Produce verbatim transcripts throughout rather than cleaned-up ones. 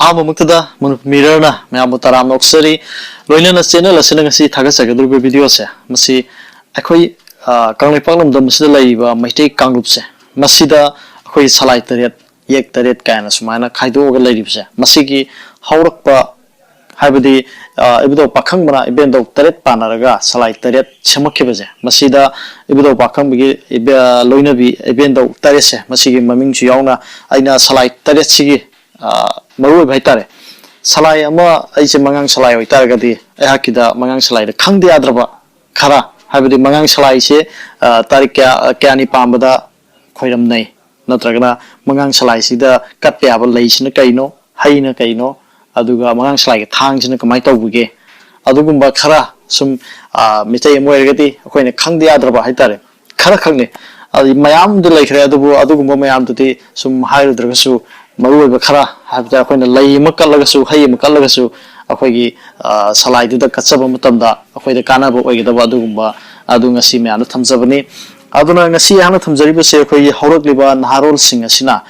ꯑꯍꯥꯟꯕꯃꯛꯇꯗ ꯃꯅꯤꯄꯨꯔ ꯃꯤꯔꯔꯅ ꯃꯌꯥꯝꯕꯨ ꯇꯔꯥꯝꯅ ꯑꯣꯛꯆꯔꯤ꯫ ꯂꯣꯏꯅꯅ ꯆꯦꯅꯦꯜ ꯑꯁꯤꯅ ꯉꯁꯤ ꯊꯥꯒꯠꯆꯒꯗꯧꯔꯤꯕ ꯚꯤꯗꯤꯑꯣꯁꯦ, ꯃꯁꯤ ꯑꯩꯈꯣꯏ, ꯑ, ꯀꯪꯂꯩꯄꯥꯛ ꯂꯝꯗꯝ ꯑꯁꯤꯗ ꯂꯩꯔꯤꯕ ꯃꯩꯇꯩ ꯀꯥꯡꯂꯨꯞꯁꯦ, ꯃꯁꯤꯗ ꯑꯩꯈꯣꯏ ꯁꯂꯥꯏ ꯇꯔꯦꯠ, ꯌꯦꯛ ꯇꯔꯦꯠ ꯀꯥꯏꯅ ꯁꯨꯃꯥꯏꯅ ꯈꯥꯏꯗꯣꯛꯑꯒ ꯂꯩꯔꯤꯕꯁꯦ, ꯃꯁꯤꯒꯤ ꯍꯧꯔꯛꯄ ꯍꯥꯏꯕꯗꯤ, ꯑ, ꯏꯕꯨꯙꯧ ꯄꯥꯈꯪꯕꯅ ꯏꯕꯦꯟꯗꯧ ꯇꯔꯦꯠ ꯄꯥꯟꯅꯔꯒ ꯁꯂꯥꯏ ꯇꯔꯦꯠ ꯁꯦꯝꯃꯛꯈꯤꯕꯁꯦ, ꯃꯁꯤꯗ ꯏꯕꯨꯙꯧ ꯄꯥꯈꯪꯕꯒꯤ ꯏꯕꯦ-, ꯂꯣꯏꯅꯕꯤ ꯏꯕꯦꯟꯗꯧ ꯇꯔꯦꯠꯁꯦ, ꯃꯁꯤꯒꯤ ꯃꯃꯤꯡꯁꯨ ꯌꯥꯎꯅ ꯑꯩꯅ ꯁꯂꯥꯏ ꯇꯔꯦꯠꯁꯤꯒꯤ, ꯑ, ꯃꯔꯨꯑꯣꯏꯕ ꯍꯥꯏꯇꯥꯔꯦ꯫ ꯁꯂꯥꯏ ꯑꯃ, ꯑꯩꯁꯦ ꯃꯉꯥꯡ ꯁꯂꯥꯏ ꯑꯣꯏꯇꯥꯔꯒꯗꯤ ꯑꯩꯍꯥꯛꯀꯤꯗ ꯃꯉꯥꯡ ꯁꯂꯥꯏꯗ ꯈꯪꯗ ꯌꯥꯗ꯭ꯔꯕ ꯈꯔ, ꯍꯥꯏꯕꯗꯤ ꯃꯉꯥꯡ ꯁꯂꯥꯏꯁꯦ, ꯑ, ꯇꯥꯔꯤꯛ ꯀꯌꯥ, ꯀꯌꯥꯅꯤ ꯄꯥꯟꯕꯗ ꯈꯣꯏꯔꯝꯅꯩ, ꯅꯠꯇ꯭ꯔꯒꯅ ꯃꯉꯥꯡ ꯁꯂꯥꯏꯁꯤꯗ ꯀꯠꯄ ꯌꯥꯕ ꯂꯩꯁꯤꯅ ꯀꯩꯅꯣ, ꯍꯩꯅ ꯀꯩꯅꯣ, ꯑꯗꯨꯒ ꯃꯉꯥꯡ ꯁꯂꯥꯏꯒꯤ ꯊꯥꯡꯁꯤꯅ ꯀꯃꯥꯏꯅ ꯇꯧꯕꯒꯦ, ꯑꯗꯨꯒꯨꯝꯕ ꯈꯔ ꯁꯨꯝ, ꯑ, ꯃꯤꯇꯩ ꯑꯃ ꯑꯣꯏꯔꯒꯗꯤ ꯑꯩꯈꯣꯏꯅ ꯈꯪꯗ ꯌꯥꯗ꯭ꯔꯕ ꯍꯥꯏꯇꯥꯔꯦ, ꯈꯔ ꯈꯛꯅꯤ꯫ ꯑꯗꯩ ꯃꯌꯥꯝꯗꯤ ꯂꯩꯈ꯭ꯔꯦ, ꯑꯗꯨꯕꯨ ꯑꯗꯨꯒꯨꯝꯕ ꯃꯌꯥꯝꯗꯨꯗꯤ ꯁꯨꯝ ꯍꯥꯏꯔꯨꯗ꯭ꯔꯒꯁꯨ, ꯃꯔꯨꯑꯣꯏꯕ ꯈꯔ ꯍꯥꯏꯕꯗ ꯑꯩꯈꯣꯏꯅ ꯂꯩ ꯑꯃ ꯀꯠꯂꯒꯁꯨ, ꯍꯩ ꯑꯃ ꯀꯠꯂꯒꯁꯨ, ꯑꯩꯈꯣꯏꯒꯤ, ꯑ, ꯁꯂꯥꯏꯗꯨꯗ ꯀꯠꯆꯕ ꯃꯇꯝꯗ ꯑꯩꯈꯣꯏꯗ ꯀꯥꯟꯅꯕ ꯑꯣꯏꯒꯗꯕ ꯑꯗꯨꯒꯨꯝꯕ ꯑꯗꯨ ꯉꯁꯤ ꯃꯌꯥꯝꯗ ꯊꯝꯖꯕꯅꯤ꯫ ꯑꯗꯨꯅ ꯉꯁꯤ ꯑꯩꯍꯥꯛꯅ ꯊꯝꯖꯔꯤꯕꯁꯦ ꯑꯩꯈꯣꯏꯒꯤ ꯍꯧꯔꯛꯂꯤꯕ ꯅꯍꯥꯔꯣꯜꯁꯤꯡ ꯑꯁꯤꯅ,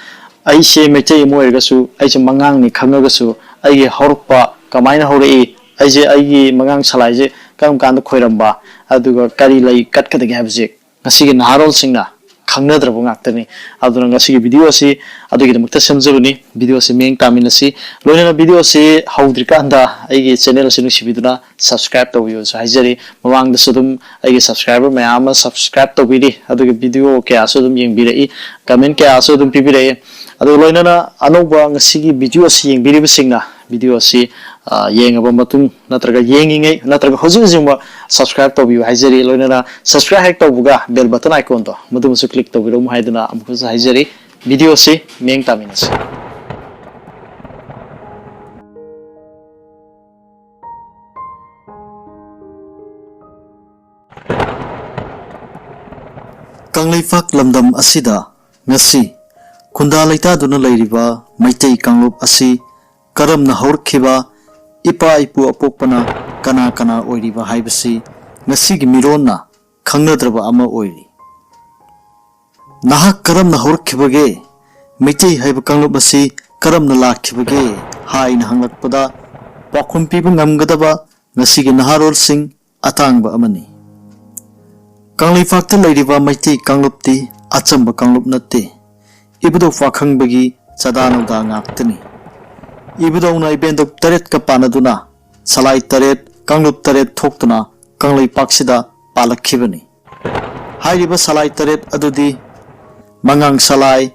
ꯑꯩꯁꯦ ꯃꯩꯇꯩ ꯑꯃ ꯑꯣꯏꯔꯒꯁꯨ, ꯑꯩꯁꯦ ꯃꯉꯥꯡꯅꯤ ꯈꯪꯉꯒꯁꯨ, ꯑꯩꯒꯤ ꯍꯧꯔꯛꯄ ꯀꯃꯥꯏꯅ ꯍꯧꯔꯛꯏ, ꯑꯩꯁꯦ ꯑꯩꯒꯤ ꯃꯉꯥꯡ ꯁꯂꯥꯏꯁꯦ ꯀꯔꯝ ꯀꯥꯟꯗ ꯈꯣꯏꯔꯝꯕ, ꯑꯗꯨꯒ ꯀꯔꯤ ꯂꯩ ꯀꯠꯀꯗꯒꯦ ꯍꯥꯏꯕꯁꯦ ꯉꯁꯤꯒꯤ ꯅꯍꯥꯔꯣꯜꯁꯤꯡꯅ ꯈꯪꯅꯗ꯭ꯔꯕ ꯉꯥꯛꯇꯅꯤ꯫ ꯑꯗꯨꯅ ꯉꯁꯤꯒꯤ ꯚꯤꯗꯤꯑꯣ ꯑꯁꯤ ꯑꯗꯨꯒꯤꯗꯃꯛꯇ ꯁꯦꯝꯖꯕꯅꯤ꯫ ꯚꯤꯗꯤꯑꯣ ꯑꯁꯤ ꯃꯤꯠꯌꯦꯡ ꯇꯥꯃꯤꯟꯅꯁꯤ꯫ ꯂꯣꯏꯅꯅ ꯚꯤꯗꯤꯑꯣ ꯑꯁꯤ ꯍꯧꯗ꯭ꯔꯤꯀꯥꯟꯗ ꯑꯩꯒꯤ ꯆꯦꯅꯦꯜ ꯑꯁꯤ ꯅꯨꯡꯁꯤꯕꯤꯗꯨꯅ ꯁꯕꯁꯀ꯭ꯔꯥꯏꯕ ꯇꯧꯕꯤꯌꯨꯁꯨ ꯍꯥꯏꯖꯔꯤ꯫ ꯃꯃꯥꯡꯗꯁꯨ ꯑꯗꯨꯝ ꯑꯩꯒꯤ ꯁꯕꯁꯀ꯭ꯔꯥꯏꯕꯔ ꯃꯌꯥꯝ ꯑꯃ ꯁꯕꯁꯀ꯭ꯔꯥꯏꯕ ꯇꯧꯕꯤꯔꯤ, ꯑꯗꯨꯒ ꯚꯤꯗꯤꯑꯣ ꯀꯌꯥꯁꯨ ꯑꯗꯨꯝ ꯌꯦꯡꯕꯤꯔꯛꯏ, ꯀꯃꯦꯟ ꯀꯌꯥꯁꯨ ꯑꯗꯨꯝ ꯄꯤꯕꯤꯔꯛꯏ꯫ ꯑꯗꯨꯒ ꯂꯣꯏꯅꯅ ꯑꯅꯧꯕ ꯉꯁꯤꯒꯤ ꯚꯤꯗꯤꯑꯣ ꯑꯁꯤ ꯌꯦꯡꯕꯤꯔꯤꯕꯁꯤꯡꯅ ꯚꯤꯗꯤꯑꯣ ꯑꯁꯤ, ꯑ, ꯌꯦꯡꯉꯕ ꯃꯇꯨꯡ ꯅꯠꯇ꯭ꯔꯒ ꯌꯦꯡꯉꯤꯉꯩ ꯅꯠꯇ꯭ꯔꯒ ꯍꯧꯖꯤꯛ ꯍꯧꯖꯤꯛꯃꯛ ꯁꯕꯁꯀ꯭ꯔꯥꯏꯕ ꯇꯧꯕꯤꯌꯨ ꯍꯥꯏꯖꯔꯤ꯫ ꯂꯣꯏꯅꯅ ꯁꯕꯁꯀ꯭ꯔꯥꯏꯕ ꯍꯦꯛ ꯇꯧꯕꯒ ꯕꯦꯜ ꯕꯇꯟ ꯑꯥꯏꯀꯣꯟꯗꯣ ꯃꯗꯨꯃꯁꯨ ꯀ꯭ꯂꯤꯛ ꯇꯧꯕꯤꯔꯝꯃꯨ ꯍꯥꯏꯗꯨꯅ ꯑꯃꯨꯛꯀꯁꯨ ꯍꯥꯏꯖꯔꯤ꯫ ꯚꯤꯗꯤꯑꯣꯁꯤ ꯃꯤꯠꯌꯦꯡ ꯇꯥꯃꯤꯟꯅꯁꯤ꯫ ꯀꯪꯂꯩꯄꯥꯛ ꯂꯝꯗꯝ ꯑꯁꯤꯗ ꯉꯁꯤ ꯈꯨꯟꯗꯥ ꯂꯩꯇꯥꯗꯨꯅ ꯂꯩꯔꯤꯕ ꯃꯩꯇꯩ ꯀꯥꯡꯂꯨꯞ ꯑꯁꯤ ꯀꯔꯝꯅ ꯍꯧꯔꯛꯈꯤꯕ, ꯏꯄꯥ ꯏꯄꯨ ꯑꯄꯣꯛꯄꯅ ꯀꯅꯥ ꯀꯅꯥ ꯑꯣꯏꯔꯤꯕ ꯍꯥꯏꯕꯁꯤ ꯉꯁꯤꯒꯤ ꯃꯤꯔꯣꯟꯅ ꯈꯪꯅꯗ꯭ꯔꯕ ꯑꯃ ꯑꯣꯏꯔꯤ꯫ ꯅꯍꯥꯛ ꯀꯔꯝꯅ ꯍꯧꯔꯛꯈꯤꯕꯒꯦ? ꯃꯩꯇꯩ ꯍꯥꯏꯕ ꯀꯥꯡꯂꯨꯞ ꯑꯁꯤ ꯀꯔꯝꯅ ꯂꯥꯛꯈꯤꯕꯒꯦ ꯍꯥꯏꯅ ꯍꯪꯂꯛꯄꯗ ꯄꯥꯎꯈꯨꯝ ꯄꯤꯕ ꯉꯝꯒꯗꯕ ꯉꯁꯤꯒꯤ ꯅꯍꯥꯔꯣꯜꯁꯤꯡ ꯑꯇꯥꯡꯕ ꯑꯃꯅꯤ꯫ ꯀꯪꯂꯩꯄꯥꯛꯇ ꯂꯩꯔꯤꯕ ꯃꯩꯇꯩ ꯀꯥꯡꯂꯨꯞꯇꯤ ꯑꯆꯝꯕ ꯀꯥꯡꯂꯨꯞ ꯅꯠꯇꯦ꯫ ꯏꯕꯨꯙꯧ ꯄꯥꯈꯪꯕꯒꯤ ꯆꯥꯗꯥ ꯅꯧꯗꯥ ꯉꯥꯛꯇꯅꯤ꯫ ꯏꯕꯨꯙꯧꯅ ꯏꯕꯦꯟꯗꯧ ꯇꯔꯦꯠꯀ ꯄꯥꯟꯅꯗꯨꯅ ꯁꯂꯥꯏ ꯇꯔꯦꯠ, ꯀꯥꯡꯂꯨꯞ ꯇꯔꯦꯠ ꯊꯣꯛꯇꯨꯅ ꯀꯪꯂꯩꯄꯥꯛꯁꯤꯗ ꯄꯥꯜꯂꯛꯈꯤꯕꯅꯤ꯫ ꯍꯥꯏꯔꯤꯕ ꯁꯂꯥꯏ ꯇꯔꯦꯠ ꯑꯗꯨꯗꯤ ꯃꯉꯥꯡ ꯁꯂꯥꯏ,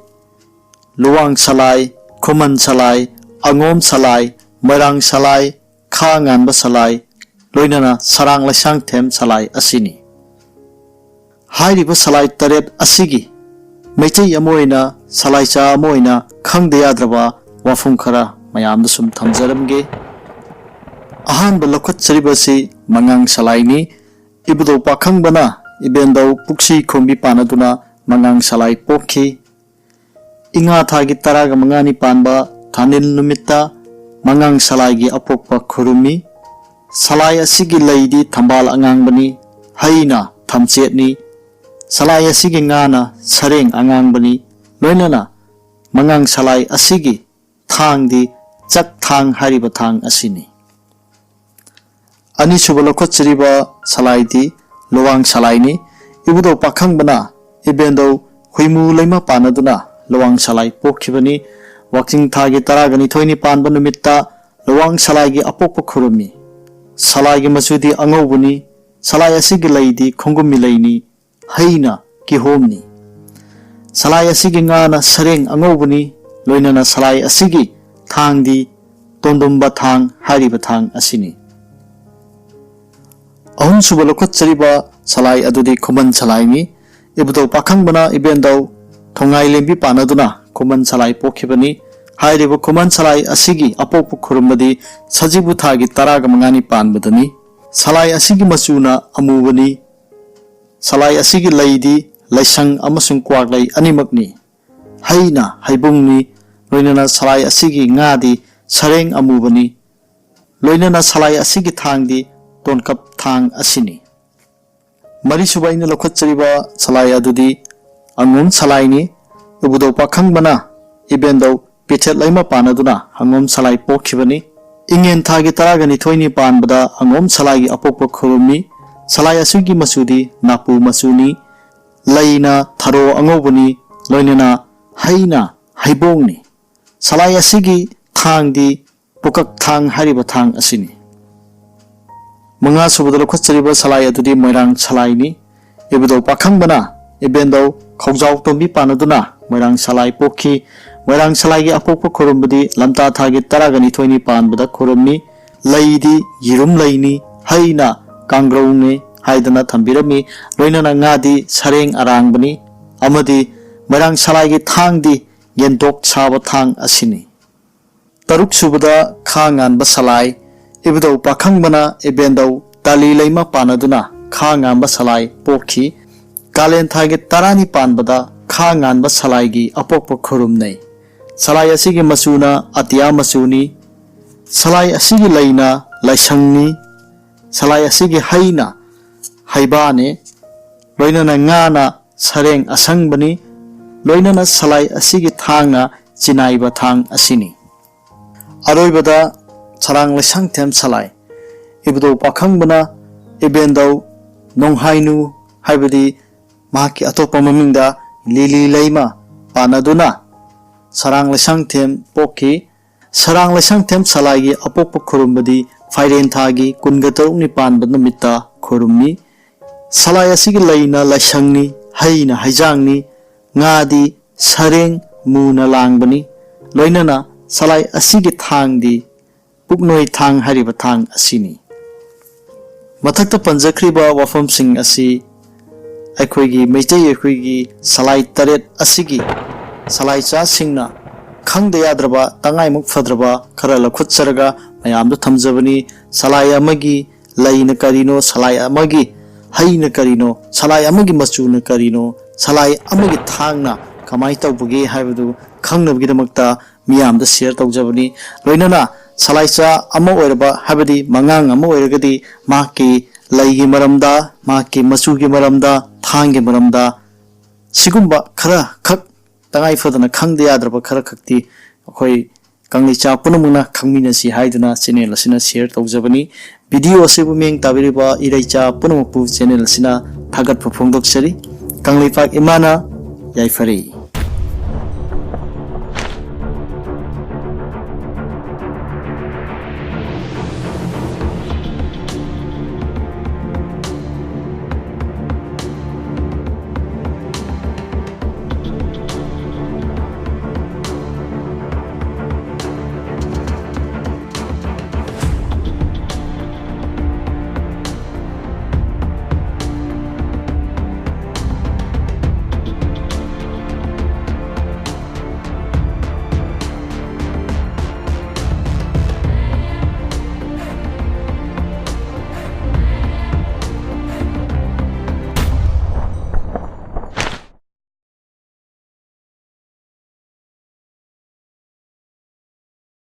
ꯂꯨꯋꯥꯡ ꯁꯂꯥꯏ, ꯈꯨꯃꯟ ꯁꯂꯥꯏ, ꯑꯉꯣꯝ ꯁꯂꯥꯏ, ꯃꯣꯏꯔꯥꯡ ꯁꯂꯥꯏ, ꯈꯥ ꯉꯥꯟꯕ ꯁꯂꯥꯏ, ꯂꯣꯏꯅꯅ ꯁꯔꯥꯡ ꯂꯩꯁꯥꯡꯊꯦꯝ ꯁꯂꯥꯏ ꯑꯁꯤꯅꯤ꯫ ꯍꯥꯏꯔꯤꯕ ꯁꯂꯥꯏ ꯇꯔꯦꯠ ꯑꯁꯤꯒꯤ ꯃꯩꯇꯩ ꯑꯃ ꯑꯣꯏꯅ, ꯁꯂꯥꯏꯆꯥ ꯑꯃ ꯑꯣꯏꯅ ꯈꯪꯗ ꯌꯥꯗ꯭ꯔꯕ ꯋꯥꯐꯝ ꯈꯔ ꯃꯌꯥꯝꯗ ꯁꯨꯝ ꯊꯝꯖꯔꯝꯒꯦ꯫ ꯑꯍꯥꯟꯕ ꯂꯧꯈꯠꯆꯔꯤꯕ ꯑꯁꯤ ꯃꯉꯥꯡ ꯁꯂꯥꯏꯅꯤ꯫ ꯏꯕꯨꯙꯧ ꯄꯥꯈꯪꯕꯅ ꯏꯕꯦꯟꯗꯧ ꯄꯨꯛꯁꯤ ꯈꯣꯝꯕꯤ ꯄꯥꯟꯅꯗꯨꯅ ꯃꯉꯥꯡ ꯁꯂꯥꯏ ꯄꯣꯛꯈꯤ꯫ ꯏꯉꯥ ꯊꯥꯒꯤ ꯇꯔꯥꯒ ꯃꯉꯥꯅꯤ ꯄꯥꯟꯕ ꯊꯥꯅꯤꯜ ꯅꯨꯃꯤꯠꯇ ꯃꯉꯥꯡ ꯁꯂꯥꯏꯒꯤ ꯑꯄꯣꯛꯄ ꯈꯨꯔꯨꯝꯃꯤ꯫ ꯁꯂꯥꯏ ꯑꯁꯤꯒꯤ ꯂꯩꯗꯤ ꯊꯝꯕꯥꯜ ꯑꯉꯥꯡꯕꯅꯤ, ꯍꯩꯅ ꯊꯝꯆꯦꯠꯅꯤ꯫ ꯁꯂꯥꯏ ꯑꯁꯤꯒꯤ ꯉꯥꯅ ꯁꯔꯦꯡ ꯑꯉꯥꯡꯕꯅꯤ꯫ ꯂꯣꯏꯅꯅ ꯃꯉꯥꯡ ꯁꯂꯥꯏ ꯑꯁꯤꯒꯤ ꯊꯥꯡꯗꯤ ꯆꯛ ꯊꯥꯡ ꯍꯥꯏꯔꯤꯕ ꯊꯥꯡ ꯑꯁꯤꯅꯤ꯫ ꯑꯅꯤꯁꯨꯕ ꯂꯧꯈꯠꯆꯔꯤꯕ ꯁꯂꯥꯏꯗꯤ ꯂꯨꯋꯥꯡ ꯁꯂꯥꯏꯅꯤ꯫ ꯏꯕꯨꯙꯧ ꯄꯥꯈꯪꯕꯅ ꯏꯕꯦꯟꯗꯧ ꯍꯨꯏꯃꯨ ꯂꯩꯃ ꯄꯥꯟꯅꯗꯨꯅ ꯂꯨꯋꯥꯡ ꯁꯂꯥꯏ ꯄꯣꯛꯈꯤꯕꯅꯤ꯫ ꯋꯥꯛꯆꯤꯡ ꯊꯥꯒꯤ ꯇꯔꯥꯒ ꯅꯤꯊꯣꯏꯅꯤ ꯄꯥꯟꯕ ꯅꯨꯃꯤꯠꯇ ꯂꯨꯋꯥꯡ ꯁꯂꯥꯏꯒꯤ ꯑꯄꯣꯛꯄ ꯈꯨꯔꯨꯝꯃꯤ꯫ ꯁꯂꯥꯏꯒꯤ ꯃꯆꯨꯗꯤ ꯑꯉꯧꯕꯅꯤ꯫ ꯁꯂꯥꯏ ꯑꯁꯤꯒꯤ ꯂꯩꯗꯤ ꯈꯣꯡꯒꯨꯝꯃꯤ ꯂꯩꯅꯤ, ꯍꯩꯅ ꯀꯤꯍꯣꯝꯅꯤ꯫ ꯁꯂꯥꯏ ꯑꯁꯤꯒꯤ ꯉꯥꯅ ꯁꯔꯦꯡ ꯑꯉꯧꯕꯅꯤ꯫ ꯂꯣꯏꯅꯅ ꯁꯂꯥꯏ ꯑꯁꯤꯒꯤ ꯊꯥꯡꯗꯤ ꯇꯣꯟꯗꯨꯝꯕ ꯊꯥꯡ ꯍꯥꯏꯔꯤꯕ ꯊꯥꯡ ꯑꯁꯤꯅꯤ꯫ ꯑꯍꯨꯝꯁꯨꯕ ꯂꯧꯈꯠꯆꯔꯤꯕ ꯁꯂꯥꯏ ꯑꯗꯨꯗꯤ ꯈꯨꯃꯟ ꯁꯂꯥꯏꯅꯤ꯫ ꯏꯕꯨꯙꯧ ꯄꯥꯈꯪꯕꯅ ꯏꯕꯦꯟꯗꯧ ꯊꯣꯡꯉꯥꯏ ꯂꯦꯝꯕꯤ ꯄꯥꯟꯅꯗꯨꯅ ꯈꯨꯃꯟ ꯁꯂꯥꯏ ꯄꯣꯛꯈꯤꯕꯅꯤ꯫ ꯍꯥꯏꯔꯤꯕ ꯈꯨꯃꯟ ꯁꯂꯥꯏ ꯑꯁꯤꯒꯤ ꯑꯄꯣꯛꯄ ꯈꯨꯔꯨꯝꯕꯗꯤ ꯁꯖꯤꯕꯨ ꯊꯥꯒꯤ ꯇꯔꯥꯒ ꯃꯉꯥꯅꯤ ꯄꯥꯟꯕꯗꯅꯤ꯫ ꯁꯂꯥꯏ ꯑꯁꯤꯒꯤ ꯃꯆꯨꯅ ꯑꯃꯨꯕꯅꯤ꯫ ꯁꯂꯥꯏ ꯑꯁꯤꯒꯤ ꯂꯩꯗꯤ ꯂꯩꯁꯪ ꯑꯃꯁꯨꯡ ꯀ꯭ꯋꯥꯛꯂꯩ ꯑꯅꯤꯃꯛꯅꯤ꯫ ꯍꯩꯅ ꯍꯩꯕꯨꯡꯅꯤ꯫ ꯂꯣꯏꯅꯅ ꯁꯂꯥꯏ ꯑꯁꯤꯒꯤ ꯉꯥꯗꯤ ꯁꯔꯦꯡ ꯑꯃꯨꯕꯅꯤ꯫ ꯂꯣꯏꯅꯅ ꯁꯂꯥꯏ ꯑꯁꯤꯒꯤ ꯊꯥꯡꯗꯤ ꯇꯣꯟꯀꯞ ꯊꯥꯡ ꯑꯁꯤꯅꯤ꯫ ꯃꯔꯤꯁꯨꯕ ꯑꯩꯅ ꯂꯧꯈꯠꯆꯔꯤꯕ ꯁꯂꯥꯏ ꯑꯗꯨꯗꯤ ꯑꯉꯣꯝ ꯁꯂꯥꯏꯅꯤ꯫ ꯏꯕꯨꯙꯧ ꯄꯥꯈꯪꯕꯅ ꯏꯕꯦꯟꯗꯧ ꯄꯤꯊꯦꯠ ꯂꯩꯃ ꯄꯥꯟꯅꯗꯨꯅ ꯍꯪꯉꯣꯝ ꯁꯂꯥꯏ ꯄꯣꯛꯈꯤꯕꯅꯤ꯫ ꯏꯉꯦꯟ ꯊꯥꯒꯤ ꯇꯔꯥꯒ ꯅꯤꯊꯣꯏꯅꯤ ꯄꯥꯟꯕꯗ ꯍꯪꯉꯣꯝ ꯁꯂꯥꯏꯒꯤ ꯑꯄꯣꯛꯄ ꯈꯨꯔꯨꯝꯃꯤ꯫ ꯁꯂꯥꯏ ꯑꯁꯤꯒꯤ ꯃꯆꯨꯗꯤ ꯅꯥꯄꯨ ꯃꯆꯨꯅꯤ꯫ ꯂꯩꯅ ꯊꯔꯣ ꯑꯉꯧꯕꯅꯤ꯫ ꯂꯣꯏꯅꯅ ꯍꯩꯅ ꯍꯩꯕꯣꯡꯅꯤ꯫ ꯁꯂꯥꯏ ꯑꯁꯤꯒꯤ ꯊꯥꯡꯗꯤ ꯄꯨꯀꯛ ꯊꯥꯡ ꯍꯥꯏꯔꯤꯕ ꯊꯥꯡ ꯑꯁꯤꯅꯤ꯫ ꯃꯉꯥ ꯁꯨꯕꯗ ꯂꯧꯈꯠꯆꯔꯤꯕ ꯁꯂꯥꯏ ꯑꯗꯨꯗꯤ ꯃꯣꯏꯔꯥꯡ ꯁꯂꯥꯏꯅꯤ꯫ ꯏꯕꯨꯙꯧ ꯄꯥꯈꯪꯕꯅ ꯏꯕꯦꯟꯗꯧ ꯈꯧꯖꯥꯎ ꯇꯣꯝꯕꯤ ꯄꯥꯟꯅꯗꯨꯅ ꯃꯣꯏꯔꯥꯡ ꯁꯂꯥꯏ ꯄꯣꯛꯈꯤ꯫ ꯃꯣꯏꯔꯥꯡ ꯁꯂꯥꯏꯒꯤ ꯑꯄꯣꯛꯄ ꯈꯨꯔꯨꯝꯕꯗꯤ ꯂꯝꯇꯥ ꯊꯥꯒꯤ ꯇꯔꯥꯒ ꯅꯤꯊꯣꯏꯅꯤ ꯄꯥꯟꯕꯗ ꯈꯨꯔꯨꯝꯃꯤ꯫ ꯂꯩꯗꯤ ꯌꯦꯔꯨꯝ ꯂꯩꯅꯤ, ꯍꯩꯅ ꯀꯥꯡꯒ꯭ꯔꯧꯅꯤ ꯍꯥꯏꯗꯅ ꯊꯝꯕꯤꯔꯝꯃꯤ꯫ ꯂꯣꯏꯅꯅ ꯉꯥꯗꯤ ꯁꯔꯦꯡ ꯑꯔꯥꯡꯕꯅꯤ꯫ ꯑꯃꯗꯤ ꯃꯣꯏꯔꯥꯡ ꯁꯂꯥꯏꯒꯤ ꯊꯥꯡꯗꯤ ꯌꯦꯟꯗꯣꯛ ꯁꯥꯕ ꯊꯥꯡ ꯑꯁꯤꯅꯤ꯫ ꯇꯔꯨꯛ ꯁꯨꯕꯗ ꯈꯥ ꯉꯥꯟꯕ ꯁꯂꯥꯏ꯫ ꯏꯕꯨꯙꯧ ꯄꯥꯈꯪꯕꯅ ꯏꯕꯦꯟꯗꯧ ꯇꯥꯂꯤ ꯂꯩꯃ ꯄꯥꯟꯅꯗꯨꯅ ꯈꯥ ꯉꯥꯟꯕ ꯁꯂꯥꯏ ꯄꯣꯛꯈꯤ꯫ ꯀꯥꯂꯦꯟ ꯊꯥꯒꯤ ꯇꯔꯥꯅꯤ ꯄꯥꯟꯕꯗ ꯈꯥ ꯉꯥꯟꯕ ꯁꯂꯥꯏꯒꯤ ꯑꯄꯣꯛꯄ ꯈꯨꯔꯨꯝꯅꯩ꯫ ꯁꯂꯥꯏ ꯑꯁꯤꯒꯤ ꯃꯆꯨꯅ ꯑꯇꯤꯌꯥ ꯃꯆꯨꯅꯤ꯫ ꯁꯂꯥꯏ ꯑꯁꯤꯒꯤ ꯂꯩꯅ ꯂꯥꯏꯁꯪꯅꯤ꯫ ꯁꯂꯥꯏ ꯑꯁꯤꯒꯤ ꯍꯩꯅ ꯍꯩꯕꯥꯅꯤ꯫ ꯂꯣꯏꯅꯅ ꯉꯥꯅ ꯁꯔꯦꯡ ꯑꯁꯪꯕꯅꯤ꯫ ꯂꯣꯏꯅꯅ ꯁꯂꯥꯏ ꯑꯁꯤꯒꯤ ꯊꯥꯡꯅ ꯆꯤꯅꯥꯏꯕ ꯊꯥꯡ ꯑꯁꯤꯅꯤ꯫ ꯑꯔꯣꯏꯕꯗ ꯁꯔꯥꯡ ꯂꯩꯁꯥꯡꯊꯦꯝ ꯁꯂꯥꯏ꯫ ꯏꯕꯨꯙꯧ ꯄꯥꯈꯪꯕꯅ ꯏꯕꯦꯟꯗꯧ ꯅꯣꯡꯍꯥꯏꯅꯨ ꯍꯥꯏꯕꯗꯤ ꯃꯍꯥꯛꯀꯤ ꯑꯇꯣꯞꯄ ꯃꯃꯤꯡꯗ ꯂꯤꯂꯤ ꯂꯩꯃ ꯄꯥꯟꯅꯗꯨꯅ ꯁꯔꯥꯡ ꯂꯩꯁꯥꯡꯊꯦꯝ ꯄꯣꯛꯈꯤ꯫ ꯁꯔꯥꯡ ꯂꯩꯁꯥꯡꯊꯦꯝ ꯁꯂꯥꯏꯒꯤ ꯑꯄꯣꯛꯄ ꯈꯨꯔꯨꯝꯕꯗꯤ ꯐꯥꯏꯔꯦꯟ ꯊꯥꯒꯤ ꯀꯨꯟꯒ ꯇꯔꯨꯛꯅꯤ ꯄꯥꯟꯕ ꯅꯨꯃꯤꯠꯇ ꯈꯨꯔꯨꯝꯃꯤ꯫ ꯁꯂꯥꯏ ꯑꯁꯤꯒꯤ ꯂꯩꯅ ꯂꯥꯏꯁꯪꯅꯤ, ꯍꯩꯅ ꯍꯩꯖꯥꯡꯅꯤ, ꯉꯥꯗꯤ ꯁꯔꯦꯡ ꯃꯨꯅ ꯂꯥꯡꯕꯅꯤ꯫ ꯂꯣꯏꯅꯅ ꯁꯂꯥꯏ ꯑꯁꯤꯒꯤ ꯊꯥꯡꯗꯤ ꯄꯨꯛꯅꯣꯏ ꯊꯥꯡ ꯍꯥꯏꯔꯤꯕ ꯊꯥꯡ ꯑꯁꯤꯅꯤ꯫ ꯃꯊꯛꯇ ꯄꯟꯖꯈ꯭ꯔꯤꯕ ꯋꯥꯐꯝꯁꯤꯡ ꯑꯁꯤ ꯑꯩꯈꯣꯏꯒꯤ ꯃꯩꯇꯩ ꯑꯩꯈꯣꯏꯒꯤ ꯁꯂꯥꯏ ꯇꯔꯦꯠ ꯑꯁꯤꯒꯤ ꯁꯂꯥꯏꯆꯥꯁꯤꯡꯅ ꯈꯪꯗ ꯌꯥꯗ꯭ꯔꯕ, ꯇꯉꯥꯏꯃꯨꯛ ꯐꯗ꯭ꯔꯕ ꯈꯔ ꯂꯧꯈꯠꯆꯔꯒ ꯃꯌꯥꯝꯗ ꯊꯝꯖꯕꯅꯤ꯫ ꯁꯂꯥꯏ ꯑꯃꯒꯤ ꯂꯩꯅ ꯀꯔꯤꯅꯣ, ꯁꯂꯥꯏ ꯑꯃꯒꯤ ꯍꯩꯅ ꯀꯔꯤꯅꯣ, ꯁꯂꯥꯏ ꯑꯃꯒꯤ ꯃꯆꯨꯅ ꯀꯔꯤꯅꯣ, ꯁꯂꯥꯏ ꯑꯃꯒꯤ ꯊꯥꯡꯅ ꯀꯃꯥꯏꯅ ꯇꯧꯕꯒꯦ ꯍꯥꯏꯕꯗꯨ ꯈꯪꯅꯕꯒꯤꯗꯃꯛꯇ ꯃꯤꯌꯥꯝꯗ share ꯇꯧꯖꯕꯅꯤ꯫ ꯂꯣꯏꯅꯅ ꯁꯂꯥꯏꯆꯥ ꯑꯃ ꯑꯣꯏꯔꯕ, ꯍꯥꯏꯕꯗꯤ ꯃꯉꯥꯡ ꯑꯃ ꯑꯣꯏꯔꯒꯗꯤ ꯃꯍꯥꯛꯀꯤ ꯂꯩꯒꯤ ꯃꯔꯝꯗ, ꯃꯍꯥꯛꯀꯤ ꯃꯆꯨꯒꯤ ꯃꯔꯝꯗ, ꯊꯥꯡꯒꯤ ꯃꯔꯝꯗ ꯁꯤꯒꯨꯝꯕ ꯈꯔ ꯈꯛ, ꯇꯉꯥꯏ ꯐꯗꯅ ꯈꯪꯗ ꯌꯥꯗ꯭ꯔꯕ ꯈꯔ ꯈꯛꯇꯤ ꯑꯩꯈꯣꯏ ꯀꯪꯂꯩꯆꯥ ꯄꯨꯝꯅꯃꯛꯅ ꯈꯪꯃꯤꯟꯅꯁꯤ ꯍꯥꯏꯗꯨꯅ channel ꯑꯁꯤꯅ share ꯇꯧꯖꯕꯅꯤ꯫ Video ꯑꯁꯤꯕꯨ ꯃꯤꯠꯌꯦꯡ ꯇꯥꯕꯤꯔꯤꯕ ꯏꯔꯩꯆꯥ ꯄꯨꯝꯅꯃꯛꯄꯨ channel ꯑꯁꯤꯅ ꯊꯥꯒꯠꯄ ꯐꯣꯡꯗꯣꯛꯆꯔꯤ꯫ ꯀꯪꯂꯩꯄꯥꯛ ꯏꯃꯥꯅ ꯌꯥꯏꯐꯔꯦ꯫